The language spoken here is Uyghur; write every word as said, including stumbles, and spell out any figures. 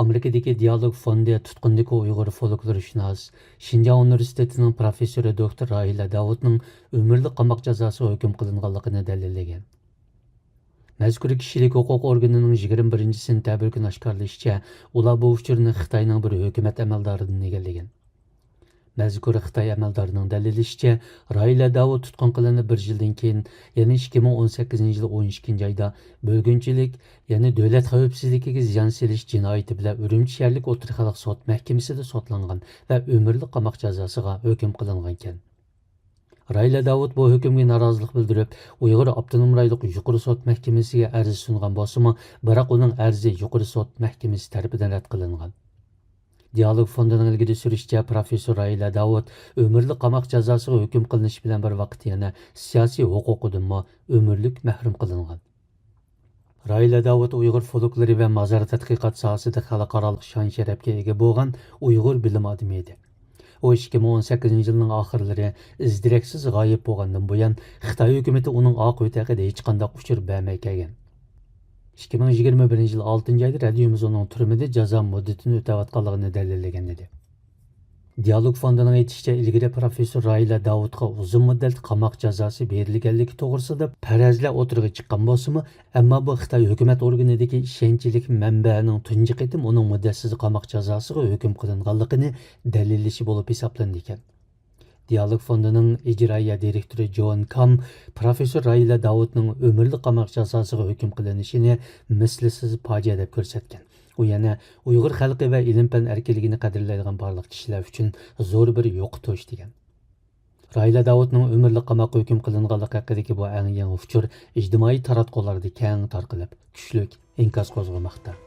ئامېرىكىدىكى دىئالوگ فوندى تۇتقۇندىكى ئۇيغۇر فولكلورشۇناس، شىنجاڭ ئۇنىۋېرسىتېتىنىڭ پروفېسسورى دوكتور راھىلە داۋۇتنىڭ ئۆمۈرلۈك قاماق جازاسىغا ھۆكۈم قىلىنغانلىقىنى دەلىللىگەن. مەزكۇر كىشىلىك ھوقۇق ئورگىنىنىڭ يىگىرمە بىرىنچى سېنتەبىر كۈنى ئاشكارىلىشىچە، ئۇلار بۇ ئۇچۇرنى خىتاينىڭ بىر ھۆكۈمەت ئەمەلدارىدىن ئىگىلىگەن. مەزكۇر خىتاي ئەمەلدارىنىڭ دەلىللىشىچە، راھىلە داۋۇت تۇتقۇن قىلىنىپ بىر يىلدىن كېيىن، يەنى ئىككى مىڭ ئون سەككىزىنچى يىل ئون ئىككىنچى ئايدا بۆلگۈنچىلىك، يەنى دۆلەت خەۋپسىزلىكىگە زىيان سېلىش جىنايىتى بىلەن ئۈرۈمچى شەھەرلىك ئوتتۇرا خەلق سوت مەھكىمىسىدە سوتلانغان ۋە ئۆمۈرلۈك قاماق جازاسىغا ھۆكۈم قىلىنغانىكەن. راھىلە داۋۇت بۇ ھۆكۈمگە نارازىلىق بىلدۈرۈپ، ئۇيغۇر ئاپتونوم رايونلۇق يۇقىرى سوت مەھكىمىسىگە ئەرز سۇنغان بولسىمۇ، بىراق ئۇنىڭ ئەرزى يۇقىرى سوت مەھكىمىسى تەرىپىدىن رەت قىلىنغان. دىئالوگ فوندىنىڭ ئىلگىرى سۈرۈشىچە، پروفېسسور راھىلە داۋۇت ئۆمۈرلۈك قاماق جازاسىغا ھۆكۈم قىلىنىشى بىلەن بىر ۋاقىتتا يەنە سىياسىي ھوقۇقىدىنمۇ ئۆمۈرلۈك مەھرۇم قىلىنغان. راھىلە داۋۇت ئۇيغۇر فولكلورى ۋە مازار تەتقىقات ساھەسىدە خەلقئارالىق شان-شەرەپكە ئىگە بولغان ئۇيغۇر بىلىم ئادىمى ئىدى. ئۇ ئىككى مىڭ ئون سەككىزىنچى يىلنىڭ ئاخىرلىرى ئىز-دېرەكسىز غايىب بولغاندىن بۇيان، خىتاي ھۆكۈمىتى ئۇنىڭ ئاقىۋىتى ھەققىدە ھېچقانداق ئۇچۇر بەرمەي كەلگەن. ئىككى مىڭ يىگىرمە بىرىنچى يىل ئالتىنچى ئايدا رەدىيىمىز ئۇنىڭ تۈرمىدە جازا مۇددىتىنى ئۆتەۋاتقانلىقىنى دەلىللىگەن ئىدى. دىئالوگ فوندىنىڭ ئېيتىشىچە، ئىلگىرى پروفېسسور راھىلە داۋۇتقا ئۇزۇن مۇددەتلىك قاماق جازاسى بېرىلگەنلىكى توغرىسىدا پەرەزلەر ئوتتۇرىغا چىققان بولسىمۇ، ئەمما بۇ خىتاي ھۆكۈمەت ئورگىنىدىكى ئىشەنچلىك مەنبەنىڭ تۇنجى قېتىم ئۇنىڭ مۇددەتسىز قاماق جازاسىغا ھۆكۈم قىلىنغانلىقىنى دەلىللىشى بولۇپ ھېسابلىنىدىكەن. دىئالوگ فوندىنىڭ ئىجرائىيە دىرېكتورى جون كام پروفېسسور راھىلە داۋۇتنىڭ ئۆمۈرلۈك قاماق جازاسىغا ھۆكۈم قىلىنىشىنى مىسلىسىز پاجىئە دەپ كۆرسەتكەن. ئۇ يەنە ئۇيغۇر خەلقى ۋە ئىلىم-پەن ئەركىنلىكىنى قەدىرلەيدىغان بارلىق كىشىلەر ئۈچۈن زور بىر يوقىتىش دېگەن. راھىلە داۋۇتنىڭ ئۆمۈرلۈك قاماققا ھۆكۈم قىلىنغانلىقى ھەققىدىكى بۇ ئەڭ يېڭى ئۇچۇر ئىجتىمائىي تاراتقۇلاردا كەڭ تارقىلىپ، كۈچلۈك ئىنكاس قوزغىماقتا.